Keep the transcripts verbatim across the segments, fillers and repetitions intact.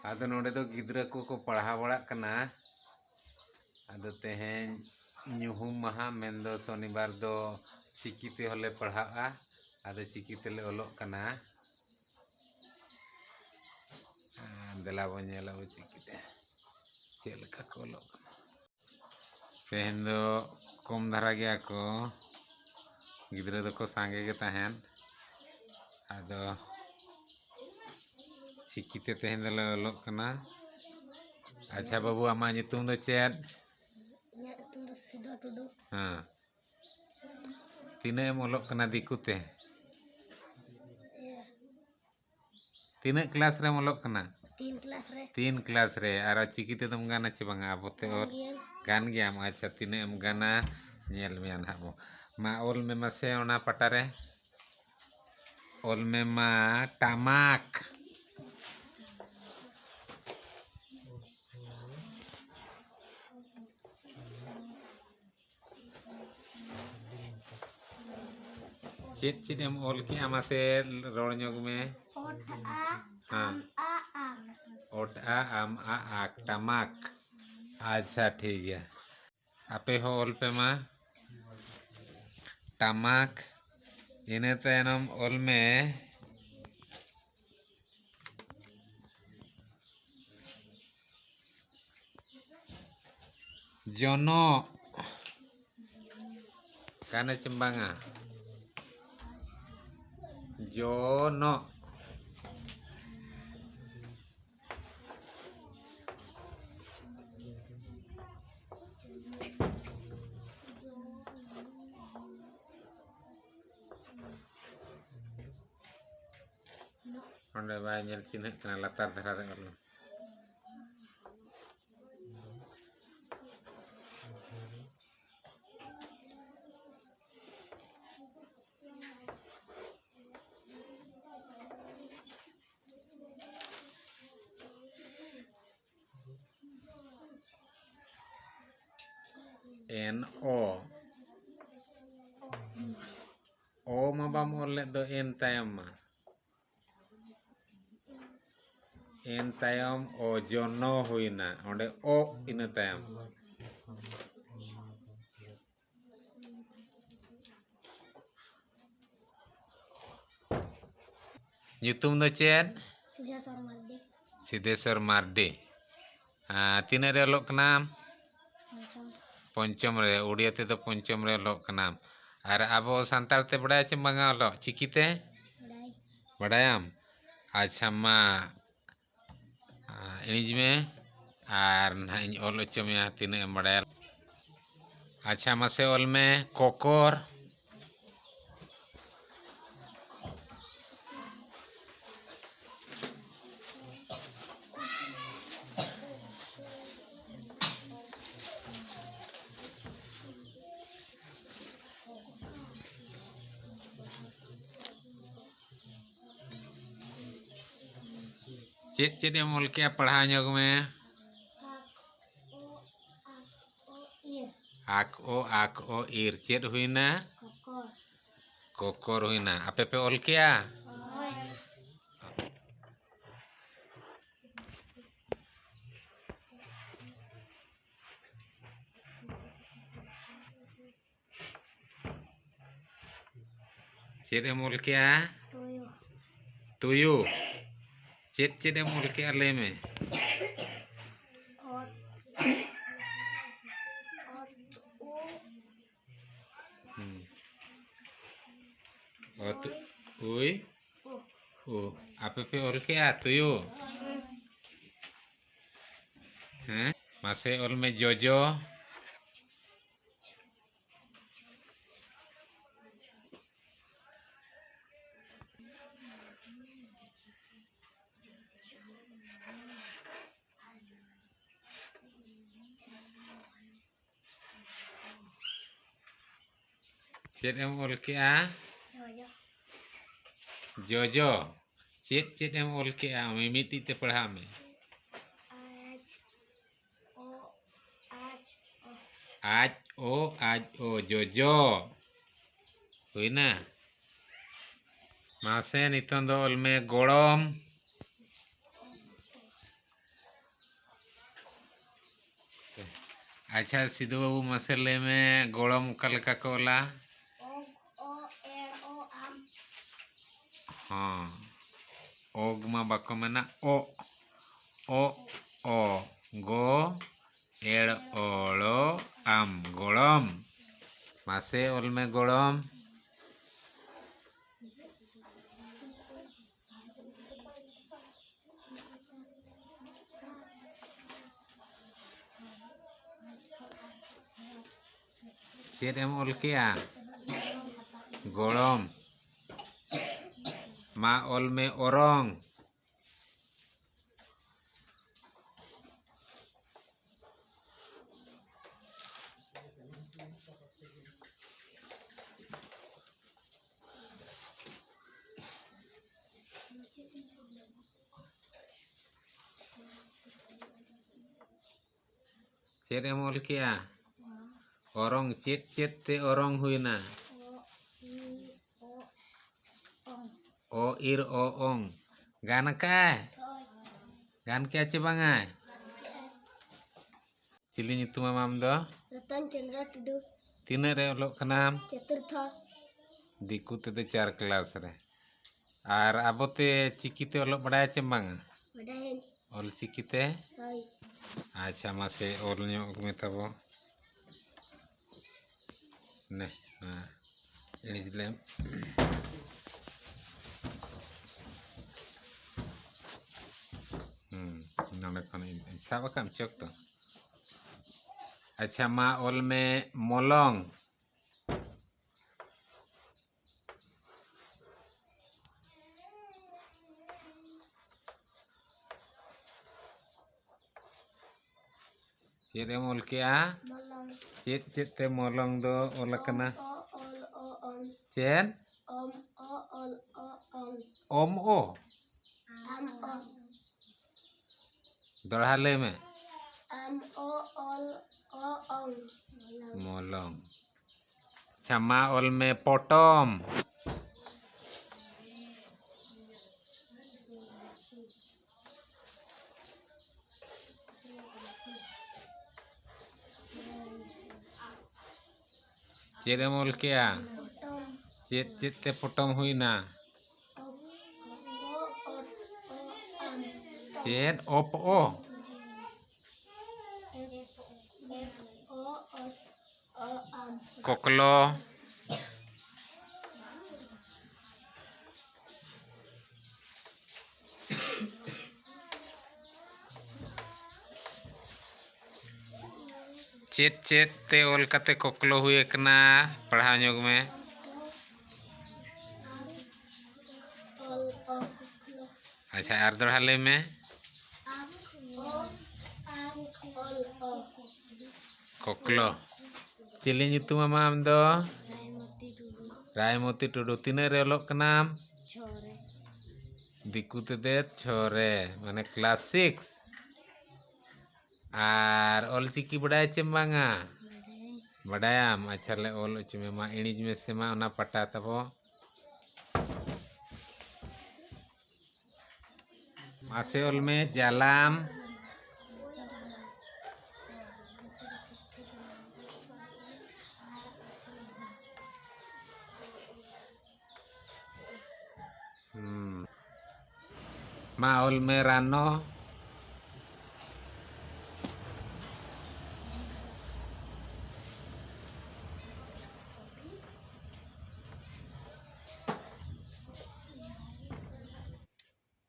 ᱟᱫᱚ ᱱᱚᱰᱮ ᱫᱚ ᱜᱤᱫᱽᱨᱟᱹ ᱠᱚᱠᱚ ᱯᱟᱲᱦᱟᱣ ᱵᱟᱲᱟᱜ ᱠᱟᱱᱟ᱾ ᱟᱫᱚ ᱛᱮᱦᱮᱧ ᱧᱩᱦᱩᱢ ᱢᱟᱦᱟ, ᱢᱮᱱᱫᱚ ᱥᱚᱱᱤᱵᱟᱨ ᱫᱚ ᱪᱤᱠᱤ ᱛᱮᱦᱚᱸᱞᱮ ᱯᱟᱲᱦᱟᱜᱼᱟ᱾ ᱟᱫᱚ ᱪᱤᱠᱤ ᱛᱮᱞᱮ ᱚᱞᱚᱜ ᱠᱟᱱᱟ᱾ ᱫᱮᱞᱟ ᱵᱚᱱ ᱧᱮᱞᱟ ᱵᱚ ᱪᱤᱠᱤᱛᱮ ᱪᱮᱫ ᱞᱮᱠᱟ ᱠᱚ ᱚᱞᱚᱜ ᱠᱟᱱᱟ᱾ ᱛᱮᱦᱮᱧ ᱫᱚ ᱠᱚᱢ ᱫᱷᱟᱨᱟ ᱜᱮᱭᱟ ᱠᱚ, ᱜᱤᱫᱽᱨᱟᱹ ᱫᱚᱠᱚ ᱥᱟᱸᱜᱮ ᱜᱮ ᱛᱟᱦᱮᱸᱫ᱾ ᱟᱫᱚ ᱪᱤᱠᱤᱛᱮ ᱛᱮᱦᱮᱧ ᱫᱚᱞᱮ ᱚᱞᱚᱜ ᱠᱟᱱᱟ᱾ ᱟᱪᱪᱷᱟ ᱵᱟᱹᱵᱩ, ᱟᱢᱟᱜ ᱧᱩᱛᱩᱢ ᱫᱚ ᱪᱮᱫ? ᱤᱧᱟᱹᱜ ᱧᱩᱛᱩᱢ ᱫᱚ ᱥᱤᱫᱷᱩ ᱴᱩᱰᱩ᱾ ᱦᱮᱸ᱾ ᱛᱤᱱᱟᱹᱜ ᱮᱢ ᱚᱞᱚᱜ ᱠᱟᱱᱟ ᱫᱤᱠᱩ ᱛᱮ? ᱤᱭᱟᱹ, ᱛᱤᱱᱟᱹᱜ ᱠᱞᱟᱥ ᱨᱮᱢ ᱚᱞᱚᱜ ᱠᱟᱱᱟ? ᱛᱤᱱ ᱠᱞᱟᱥ ᱨᱮ᱾ ᱛᱤᱱ ᱠᱞᱟᱥ ᱨᱮ᱾ ᱟᱨ ᱪᱤᱠᱤ ᱛᱮᱫᱚᱢ ᱜᱟᱱᱟ ᱪᱮ ᱵᱟᱝᱟ? ᱟᱵᱚ ᱛᱮ ᱜᱟᱱ ᱚᱞ ᱜᱤᱭᱟᱹᱧ᱾ ᱜᱟᱱ ᱜᱮᱭᱟᱢ? ᱟᱪᱪᱷᱟ, ᱛᱤᱱᱟᱹᱜ ᱮᱢ ᱜᱟᱱᱟ ᱧᱮᱞ ᱢᱮᱭᱟ ᱱᱟᱦᱟᱜ ᱵᱚ᱾ ᱢᱟ ᱚᱞ ᱢᱮ ᱢᱟᱥᱮ ᱚᱱᱟ ᱯᱟᱴᱟ ᱨᱮ᱾ ᱚᱞ ᱢᱮ ᱢᱟ ᱴᱟᱢᱟᱠ᱾ ᱪᱮᱫ ᱪᱮᱫ ᱮᱢ ᱚᱞ ᱠᱮᱜᱼᱟ? ᱢᱟᱥᱮ ᱨᱚᱲ ᱧᱚᱜ ᱢᱮ᱾ ᱚᱴ ᱟ, ᱦᱮᱸ᱾ ᱟᱢ ᱟ, ᱟᱠ᱾ ᱚᱴ ᱟ, ᱟᱢ ᱟ, ᱟᱠ, ᱴᱟᱢᱟᱠ᱾ ᱟᱪᱪᱷᱟ, ᱴᱷᱤᱠ ᱜᱮᱭᱟ᱾ ᱟᱯᱮ ᱦᱚᱸ ᱚᱞ ᱯᱮ ᱢᱟ᱾ ᱴᱟᱢᱟᱠ᱾ ᱤᱱᱟᱹ ᱛᱟᱭᱱᱚᱢ ᱚᱞ ᱢᱮ ᱡᱚᱱᱚᱜ᱾ ᱜᱟᱱᱟ ᱪᱮᱢ ᱵᱟᱝᱟ? ᱡᱚᱱᱚᱜ᱾ ᱚᱸᱰᱮ ᱵᱟᱭ ᱧᱮᱞ ᱪᱤᱱᱦᱟᱹᱜ ᱠᱟᱱᱟ, ᱞᱟᱛᱟᱨ ᱫᱷᱟᱨᱟ ᱨᱮ ᱚᱞ ᱢᱮ᱾ ᱮᱱ ᱚ᱾ ᱚ ᱢᱟ ᱵᱟᱢ ᱚᱞ ᱞᱮᱫ ᱫᱚ ᱮᱱ ᱛᱟᱭᱚᱢ ᱢᱟ᱾ ᱮᱱ ᱛᱟᱭᱚᱢ ᱚ, ᱡᱚᱱᱚ ᱦᱩᱭᱱᱟ, ᱚᱸᱰᱮ ᱚ ᱤᱱᱟᱹ ᱛᱟᱭᱚᱢ᱾ ᱧᱩᱛᱩᱢ ᱫᱚ ᱪᱮᱫ? ᱥᱤᱫᱷᱮᱥᱚᱨ ᱢᱟᱨᱰᱤ᱾ ᱥᱤᱫᱷᱮᱥᱚᱨ ᱢᱟᱨᱰᱤ᱾ ᱟᱨ ᱛᱤᱱᱟᱹᱜ ᱨᱮ ᱚᱞᱚᱜ ᱠᱟᱱᱟᱢ? ᱯᱚᱧᱪᱚᱢ᱾ ᱯᱚᱧᱪᱚᱢ ᱨᱮ, ᱩᱲᱤᱭᱟ ᱛᱮᱫᱚ ᱯᱚᱧᱪᱚᱢ ᱨᱮ ᱚᱞᱚᱜ ᱠᱟᱱᱟᱢ᱾ ᱟᱨ ᱟᱵᱚ ᱥᱟᱱᱛᱟᱲ ᱛᱮ ᱵᱟᱲᱟᱭᱟ ᱪᱮ ᱵᱟᱝᱟ ᱚᱞᱚᱜ ᱪᱤᱠᱤ ᱛᱮ? ᱵᱟᱰᱟᱭ᱾ ᱵᱟᱰᱟᱭᱟᱢ? ᱟᱪᱪᱷᱟ, ᱢᱟ ᱟᱨ ᱤᱬᱤᱡᱽ ᱢᱮ ᱟᱨ ᱱᱟᱦᱟᱜ ᱤᱧ ᱚᱞ ᱦᱚᱪᱚ ᱢᱮᱭᱟ ᱛᱤᱱᱟᱹᱜ ᱮᱢ ᱵᱟᱲᱟᱭᱟ᱾ ᱟᱪᱪᱷᱟ, ᱢᱟᱥᱮ ᱚᱞ ᱢᱮ ᱠᱚᱠᱚᱨ᱾ ᱪᱮᱫ ᱪᱮᱫ ᱮᱢ ᱚᱞ ᱠᱮᱜᱼᱟ? ᱯᱟᱲᱦᱟᱣ ᱧᱚᱜᱽ ᱢᱮ᱾ ᱟᱠ ᱚ, ᱟᱠ ᱚ, ᱤᱨ᱾ ᱟᱠ ᱚ, ᱟᱠ ᱚ, ᱤᱨ᱾ ᱪᱮᱫ ᱦᱩᱭᱱᱟ? ᱠᱚᱠᱚᱨ᱾ ᱠᱚᱠᱚᱨ ᱦᱩᱭᱱᱟ᱾ ᱟᱯᱮ ᱯᱮ ᱚᱞ ᱠᱮᱜᱼᱟ? ᱦᱳᱭ᱾ ᱪᱮᱫ ᱮᱢ ᱚᱞ ᱠᱮᱜᱼᱟ? ᱛᱩᱭᱩ᱾ ᱛᱩᱭᱩ᱾ ᱪᱮᱫ ᱪᱮᱫ ᱮᱢ ᱚᱞ ᱠᱮᱜᱼᱟ? ᱞᱟᱹᱭ ᱢᱮ᱾ ᱚᱛ, ᱚᱛ, ᱩ᱾ ᱦᱩᱸ᱾ ᱚᱛ, ᱩᱭ, ᱩ᱾ ᱩ᱾ ᱟᱯᱮ ᱯᱮ ᱚᱞ ᱠᱮᱜᱼᱟ ᱛᱩᱭᱩ? ᱦᱩᱸ᱾ ᱦᱮᱸ? ᱢᱟᱥᱮ ᱚᱞ ᱢᱮ ᱡᱚᱡᱚ᱾ ᱪᱮᱫ ᱮᱢ ᱚᱞ ᱠᱮᱜᱼᱟ? ᱡᱚᱡᱚ᱾ ᱡᱚᱡᱚ᱾ ᱪᱮᱫ ᱪᱮᱫ ᱮᱢ ᱚᱞ ᱠᱮᱜᱼᱟ? ᱢᱤᱢᱤᱫᱴᱤᱡ ᱛᱮ ᱯᱟᱲᱦᱟᱜ ᱢᱮ᱾ ᱟᱡ, ᱚ, ᱟᱡ, ᱚ᱾ ᱟᱡ, ᱚ, ᱟᱡ, ᱚ, ᱡᱚᱡᱚ᱾ ᱦᱩᱭᱱᱟ? ᱢᱟᱥᱮ ᱱᱤᱛᱚᱝ ᱫᱚ ᱚᱞ ᱢᱮ ᱜᱚᱲᱚᱢ᱾ ᱟᱪᱪᱷᱟ, ᱥᱤᱫᱩ ᱵᱟᱹᱵᱩ, ᱢᱟᱥᱮ ᱞᱟᱹᱭ ᱢᱮ, ᱜᱚᱲᱚᱢ ᱚᱠᱟ ᱞᱮᱠᱟ ᱠᱚ ᱚᱞᱟ? ᱚᱜ, ᱚ, ᱮᱲ, ᱚ, ᱟᱢ᱾ ᱦᱚᱸ, ᱚᱜ ᱢᱟ ᱵᱟᱠᱚ ᱢᱮᱱᱟ, ᱚᱜ, ᱚᱜ, ᱚ, ᱜᱚ, ᱮᱲ, ᱚᱲᱚ, ᱟᱢ, ᱜᱚᱲᱚᱢ᱾ ᱢᱟᱥᱮ ᱚᱞ ᱢᱮ, ᱜᱚᱲᱚᱢ᱾ ᱪᱮᱫ ᱮᱢ ᱚᱞ ᱠᱮᱜᱼᱟ? ᱜᱚᱲᱚᱢ᱾ ᱢᱟ ᱚᱞ ᱢᱮ, ᱚᱨᱚᱝ᱾ ᱪᱮᱫ ᱮᱢ ᱚᱞ ᱠᱮᱜᱼᱟ? ᱚᱨᱚᱝ᱾ ᱪᱮᱫ ᱪᱮᱫ ᱛᱮ ᱚᱨᱚᱝ ᱦᱩᱭᱱᱟ? ᱚ, ᱤ, ᱚ, ᱚᱝ᱾ ᱚ, ᱤᱨ, ᱚ, ᱚᱝ᱾ ᱜᱟᱱ ᱠᱟᱭ? ᱦᱳᱭ᱾ ᱜᱟᱱ ᱠᱮᱜᱼᱟ ᱪᱮ ᱵᱟᱝᱟᱭ? ᱪᱤᱞᱤ ᱧᱩᱛᱩᱢᱟᱢ ᱟᱢ ᱫᱚ? ᱨᱚᱛᱚᱱ ᱪᱚᱸᱫᱽᱨᱚ ᱴᱩᱰᱩ᱾ ᱛᱤᱱᱟᱹᱜ ᱨᱮ ᱚᱞᱚᱜ ᱠᱟᱱᱟᱢ? ᱪᱚᱛᱩᱨᱛᱷᱚ᱾ ᱫᱤᱠᱩ ᱛᱮᱫᱚ ᱪᱟᱨ ᱠᱞᱟᱥ ᱨᱮ᱾ ᱟᱨ ᱟᱵᱚᱛᱮ ᱪᱤᱠᱤᱛᱮ ᱚᱞᱚᱜ ᱵᱟᱲᱟᱭᱟ ᱪᱮ ᱵᱟᱝᱟ? ᱵᱟᱰᱟᱭᱟᱹᱧ᱾ ᱚᱞ ᱪᱤᱠᱤᱛᱮ? ᱦᱳᱭ᱾ ᱟᱪᱪᱷᱟ, ᱢᱟᱥᱮ ᱚᱞ ᱧᱚᱜ ᱢᱮ ᱛᱟᱵᱚ᱾ ᱱᱮ, ᱱᱚᱣᱟ ᱤᱬᱤᱡ ᱞᱮᱢ᱾ ᱦᱩᱸ, ᱱᱚᱰᱮ ᱠᱷᱚᱱ ᱤᱧ ᱥᱟᱵ ᱟᱠᱟᱫ ᱪᱚᱠ ᱛᱚ᱾ ᱟᱪᱪᱷᱟ, ᱢᱟ ᱚᱞ ᱢᱮ ᱢᱚᱞᱚᱝ᱾ ᱪᱮᱫ ᱮᱢ ᱚᱞ ᱠᱮᱜᱼᱟ? ᱢᱚᱞᱚᱝ᱾ ᱪᱮᱫ ᱪᱮᱫ ᱛᱮ ᱢᱚᱞᱚᱝ ᱫᱚ ᱚᱞ ᱟᱠᱟᱱᱟ? ᱚ, ᱚᱞ, ᱚ, ᱚᱝ᱾ ᱪᱮᱫ? ᱚᱢ, ᱚ, ᱚᱞ, ᱚ, ᱚᱝ᱾ ᱚᱢ, ᱚ? ᱟᱢ, ᱚ᱾ ᱫᱚᱦᱲᱟ ᱞᱟᱹᱭ ᱢᱮ᱾ ᱟᱢ, ᱚ, ᱚᱞ, ᱚ, ᱚᱝ᱾ ᱢᱚᱞᱚᱝ᱾ ᱟᱪᱪᱷᱟ, ᱢᱟ ᱚᱞ ᱢᱮ ᱯᱚᱴᱚᱢ᱾ ᱪᱮᱫ ᱮᱢ ᱚᱞ ᱠᱮᱜᱼᱟ? ᱪᱮᱫ, ᱪᱮᱫ ᱛᱮ ᱯᱚᱴᱚᱢ ᱦᱩᱭᱱᱟ? ᱪᱮᱫ? ᱚᱯ ᱚ? ᱠᱚᱠᱞᱚ᱾ ᱪᱮᱫ ᱪᱮᱫ ᱛᱮ ᱚᱞ ᱠᱟᱛᱮ ᱠᱚᱠᱞᱚ ᱦᱩᱭ ᱟᱠᱟᱱᱟ? ᱯᱟᱲᱦᱟᱣ ᱧᱚᱜ ᱢᱮ᱾ ᱟᱪᱪᱷᱟ, ᱟᱨ ᱫᱚᱦᱲᱟ ᱞᱟᱹᱭ ᱢᱮ᱾ ᱠᱚᱠᱞᱚ᱾ ᱪᱤᱞᱤ ᱧᱩᱛᱩᱢ ᱟᱢᱟ ᱟᱢ ᱫᱚ? ᱨᱟᱭᱢᱚᱛᱤ ᱴᱩᱰᱩ᱾ ᱛᱤᱱᱟᱹᱜ ᱨᱮ ᱚᱞᱚᱜ ᱠᱟᱱᱟᱢ? ᱫᱤᱠᱩ ᱛᱮᱫᱚ ᱪᱷᱚ ᱨᱮ, ᱢᱟᱱᱮ ᱠᱞᱟᱥ ᱥᱤᱠᱥ᱾ ᱟᱨ ᱚᱞ ᱪᱤᱠᱤ ᱵᱟᱰᱟᱭ ᱪᱮᱢ ᱵᱟᱝᱟ? ᱵᱟᱰᱟᱭᱟᱢ? ᱟᱪᱪᱷᱟ, ᱞᱮ ᱚᱞ ᱦᱚᱪᱚ ᱢᱮ᱾ ᱢᱟ ᱤᱬᱤᱡ ᱢᱮᱥᱮ ᱢᱟ ᱚᱱᱟ ᱯᱟᱴᱟ ᱛᱟᱵᱚ᱾ ᱢᱟᱥᱮ ᱚᱞ ᱢᱮ, ᱡᱟᱞᱟᱢ᱾ ᱦᱩᱸ᱾ ᱢᱟ ᱚᱞ ᱢᱮ, ᱨᱟᱱᱚ᱾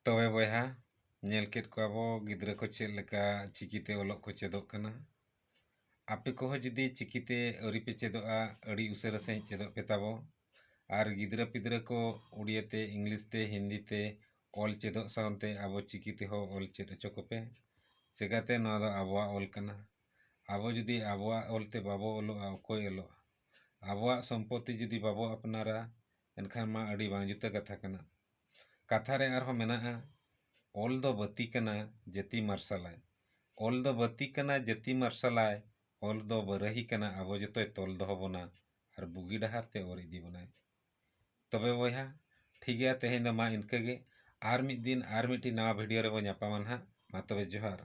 ᱛᱚᱵᱮ ᱵᱚᱭᱦᱟ, ᱧᱮᱞ ᱠᱮᱫ ᱠᱚᱣᱟ ᱵᱚ ᱜᱤᱫᱽᱨᱟᱹ ᱠᱚ ᱪᱮᱫ ᱞᱮᱠᱟ ᱪᱤᱠᱤᱛᱮ ᱚᱞᱚᱜ ᱠᱚ ᱪᱮᱫᱚᱜ ᱠᱟᱱᱟ᱾ ᱟᱯᱮ ᱠᱚᱦᱚᱸ ᱡᱩᱫᱤ ᱪᱤᱠᱤᱛᱮ ᱟᱹᱣᱨᱤ ᱯᱮ ᱪᱮᱫᱚᱜᱼᱟ, ᱟᱹᱰᱤ ᱩᱥᱟᱹᱨᱟ ᱥᱟᱺᱦᱤᱡ ᱪᱮᱫᱚᱜ ᱯᱮ ᱛᱟᱵᱚ᱾ ᱟᱨ ᱜᱤᱫᱽᱨᱟᱹ ᱯᱤᱫᱽᱨᱟᱹ ᱠᱚ ᱩᱲᱤᱭᱟ ᱛᱮ, ᱤᱝᱞᱤᱥ ᱛᱮ, ᱦᱤᱱᱫᱤ ᱛᱮ ᱚᱞ ᱪᱮᱫᱚᱜ ᱥᱟᱶᱛᱮ ᱟᱵᱚ ᱪᱤᱠᱤ ᱛᱮᱦᱚᱸ ᱚᱞ ᱪᱮᱫ ᱦᱚᱪᱚ ᱠᱚᱯᱮ᱾ ᱪᱮᱠᱟᱛᱮ ᱱᱚᱣᱟ ᱫᱚ ᱟᱵᱚᱣᱟᱜ ᱚᱞ ᱠᱟᱱᱟ᱾ ᱟᱵᱚ ᱡᱩᱫᱤ ᱟᱵᱚᱣᱟᱜ ᱚᱞ ᱛᱮ ᱵᱟᱵᱚ ᱚᱞᱚᱜᱼᱟ, ᱚᱠᱚᱭ ᱚᱞᱚᱜᱼᱟ? ᱟᱵᱚᱣᱟᱜ ᱥᱚᱢᱯᱚᱛᱤ ᱡᱩᱫᱤ ᱵᱟᱵᱚ ᱟᱯᱱᱟᱨᱟ, ᱮᱱᱠᱷᱟᱱ ᱢᱟ ᱟᱹᱰᱤ ᱵᱟᱝ ᱡᱩᱛᱟᱹ ᱠᱟᱛᱷᱟ ᱠᱟᱱᱟ᱾ ᱠᱟᱛᱷᱟ ᱨᱮ ᱟᱨᱦᱚᱸ ᱢᱮᱱᱟᱜᱼᱟ, "ᱚᱞ ᱫᱚ ᱵᱟᱹᱛᱤ ᱠᱟᱱᱟ, ᱡᱟᱹᱛᱤ ᱢᱟᱨᱥᱟᱞᱟᱭ᱾ ᱚᱞ ᱫᱚ ᱵᱟᱹᱛᱤ ᱠᱟᱱᱟ, ᱡᱟᱹᱛᱤ ᱢᱟᱨᱥᱟᱞᱟᱭ᱾ ᱚᱞ ᱫᱚ ᱵᱟᱨᱟᱦᱤ ᱠᱟᱱᱟ, ᱟᱵᱚ ᱡᱚᱛᱚᱭ ᱛᱚᱞ ᱫᱚᱦᱚ ᱵᱚᱱᱟ ᱟᱨ ᱵᱩᱜᱤ ᱰᱟᱦᱟᱨ ᱛᱮ ᱚᱨ ᱤᱫᱤ ᱵᱚᱱᱟᱭ᱾" ᱛᱚᱵᱮ ᱵᱚᱭᱦᱟ, ᱴᱷᱤᱠ ᱜᱮᱭᱟ, ᱛᱮᱦᱮᱧ ᱫᱚ ᱢᱟ ᱤᱱᱠᱟᱹ ᱜᱮ᱾ ᱟᱨ ᱢᱤᱫ ᱫᱤᱱ ᱟᱨ ᱢᱤᱫᱴᱤᱡ ᱱᱟᱣᱟ ᱵᱷᱤᱰᱤᱭᱳ ᱨᱮᱵᱚ ᱧᱟᱯᱟᱢᱟ ᱱᱟᱦᱟᱜ᱾ ᱢᱟ ᱛᱚᱵᱮ ᱡᱚᱦᱟᱨ᱾